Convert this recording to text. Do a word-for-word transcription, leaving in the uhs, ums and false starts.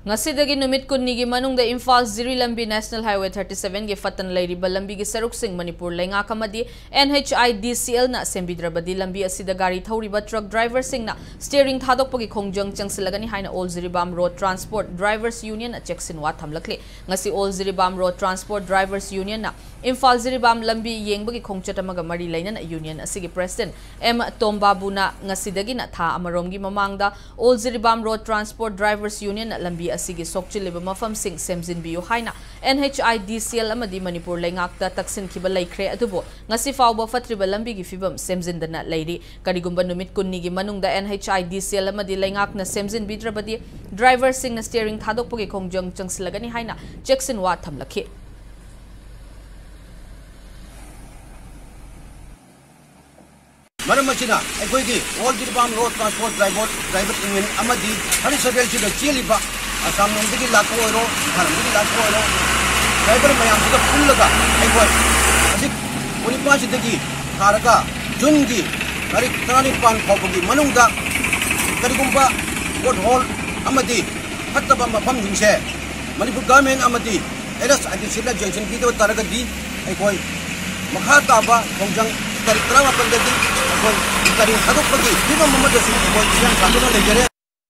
ꯉꯁꯤꯗꯒꯤ ꯅꯨꯃꯤꯠ ꯀꯨꯟꯅꯤꯒꯤ ꯃꯅꯨꯡꯗ ꯏꯝꯐꯥꯜ ꯖꯤꯔꯤ ꯂꯝꯕꯤ National Highway thirty seven ꯒꯤ ꯐꯠꯇꯅ ꯂꯩꯔꯤꯕ ꯂꯝꯕꯤꯒꯤ ꯁꯔꯨꯛꯁꯤꯡ ꯃꯅꯤꯄꯨꯔ ꯂꯩꯉꯥꯛ ꯑꯃꯗꯤ N H I D C L ꯅ ꯁꯦꯝꯕꯤꯗ꯭ꯔꯕꯗꯤ ꯂꯝꯕꯤ ꯑꯁꯤꯗ ꯒꯥꯔꯤ ꯊꯧꯔꯤꯕ ꯇ꯭ꯔꯛ ꯗ꯭ꯔꯥꯏꯚꯔꯁꯤꯡꯅ ꯁ꯭ꯇꯤꯌꯔꯤꯡ ꯊꯥꯗꯣꯛꯄꯒꯤ ꯈꯣꯡꯖꯪ ꯆꯪꯁꯤꯜꯂꯒꯅꯤ ꯍꯥꯏꯅ All Jiribam Road Transport Drivers Union ꯅ ꯆꯦꯛꯁꯤꯟꯋꯥ ꯊꯝꯂꯛꯂꯤ꯫ ꯉꯁꯤ All Jiribam Road Transport Drivers Union ꯅ ꯏꯝꯐꯥꯜ ꯖꯤꯔꯤꯕꯥꯝ ꯂꯝꯕꯤ ꯌꯦꯡꯕꯒꯤ ꯈꯣꯡꯆꯠ ꯑꯃꯒ ꯃꯔꯤ ꯂꯩꯅꯅ ꯌꯨꯅꯤꯌꯟ ꯑꯁꯤꯒꯤ ꯄ꯭ꯔꯦꯁꯤꯗꯦꯟꯠ ꯑꯦꯝ ꯇꯣꯝꯕꯥꯕꯨꯅ ꯉꯁꯤꯗꯒꯤꯅ ꯊꯥ ꯑꯃꯔꯣꯝꯒꯤ ꯃꯃꯥꯡꯗ All Jiribam Road Transport Drivers Union ꯅ ꯂꯝꯕꯤ ꯑꯁꯤꯒꯤ ꯁꯣꯛꯆꯤꯜꯂꯤꯕ ꯃꯐꯝꯁꯤꯡ ꯁꯦꯝꯖꯤꯟꯕꯤꯌꯨ ꯍꯥꯏꯅ N H I D C L ꯑꯃꯗꯤ ꯃꯅꯤꯄꯨꯔ ꯂꯩꯉꯥꯛꯇ ꯇꯛꯁꯤꯟꯈꯤꯕ ꯂꯩꯈ꯭ꯔꯦ, ꯑꯗꯨꯕꯨ ꯉꯁꯤ ꯐꯥꯎꯕ ꯐꯠꯇ꯭ꯔꯤꯕ ꯂꯝꯕꯤꯒꯤ ꯐꯤꯕꯝ ꯁꯦꯝꯖꯤꯟꯗꯅ ꯂꯩꯔꯤ꯫ ꯀꯔꯤꯒꯨꯝꯕ ꯅꯨꯃꯤꯠ ꯀꯨꯟꯅꯤꯒꯤ ꯃꯅꯨꯡꯗ N H I D C L ꯑꯃꯗꯤ ꯂꯩꯉꯥꯛꯅ ꯁꯦꯝꯖꯤꯟꯕꯤꯗ꯭ꯔꯕꯗꯤ ꯗ꯭ꯔꯥꯏꯚꯔꯁꯤꯡꯅ ꯁ꯭ꯇꯤꯌꯔꯤꯡ ꯊꯥꯗꯣꯛꯄꯒꯤ ꯈꯣꯡꯖꯪ ꯆꯪꯁꯤꯜꯂꯒꯅꯤ ꯍꯥꯏꯅ ꯆꯦꯛꯁꯤꯟꯋꯥ ꯊꯝꯂꯛꯈꯤ꯫ ꯃꯔꯝ ꯑꯁꯤꯅ ꯑꯩꯈꯣꯏꯒꯤ All Jiribam Road Transport Driver, Driver Union ꯑꯃꯗꯤ ꯊꯥꯔꯇꯤ ꯁꯚꯦꯟꯁꯤꯗ ꯆꯦꯜꯂꯤꯕ ꯑꯁꯥꯝꯂꯣꯝꯗꯒꯤ ꯂꯥꯛꯄ ꯑꯣꯏꯔꯣ, ꯏꯝꯐꯥꯜꯂꯣꯝꯗꯒꯤ ꯂꯥꯛꯄ ꯑꯣꯏꯔꯣ, ꯗ꯭ꯔꯥꯏꯚꯔ ꯃꯌꯥꯝꯁꯤꯒ ꯄꯨꯜꯂꯒ ꯑꯩꯈꯣꯏ ꯍꯧꯖꯤꯛ ꯀꯨꯟꯅꯤꯄꯥꯟꯁꯤꯗꯒꯤ ꯊꯥꯔꯒ ꯖꯨꯟꯒꯤ ꯇꯥꯔꯤꯛ ꯇꯔꯥꯅꯤꯄꯥꯟ ꯐꯥꯎꯕꯒꯤ ꯃꯅꯨꯡꯗ ꯀꯔꯤꯒꯨꯝꯕ ꯄꯣꯠ ꯍꯣꯜ ꯑꯃꯗꯤ ꯐꯠꯇꯕ ꯃꯐꯝꯁꯤꯡꯁꯦ ꯃꯅꯤꯄꯨꯔ ꯒꯚꯔꯟꯃꯦꯟꯠ ꯑꯃꯗꯤ N H I D C L ꯅ ꯌꯦꯡꯁꯤꯟꯕꯤꯗꯕ ꯇꯥꯔꯒꯗꯤ ꯑꯩꯈꯣꯏ ꯃꯈꯥ ꯇꯥꯕ ꯈꯣꯡꯖꯪ ꯇꯥꯔꯤꯛ ꯇꯔꯥꯃꯥꯄꯟꯗꯒꯤ ꯑꯩꯈꯣꯏ ꯒꯥꯔꯤ ꯊꯥꯗꯣꯛꯄꯒꯤ ꯐꯤꯕꯝ ꯑꯃꯗꯁꯨ ꯑꯩꯈꯣꯏ ꯐꯤꯕꯝ ꯁꯥꯗꯨꯅ ꯂꯩꯖꯔꯦ꯫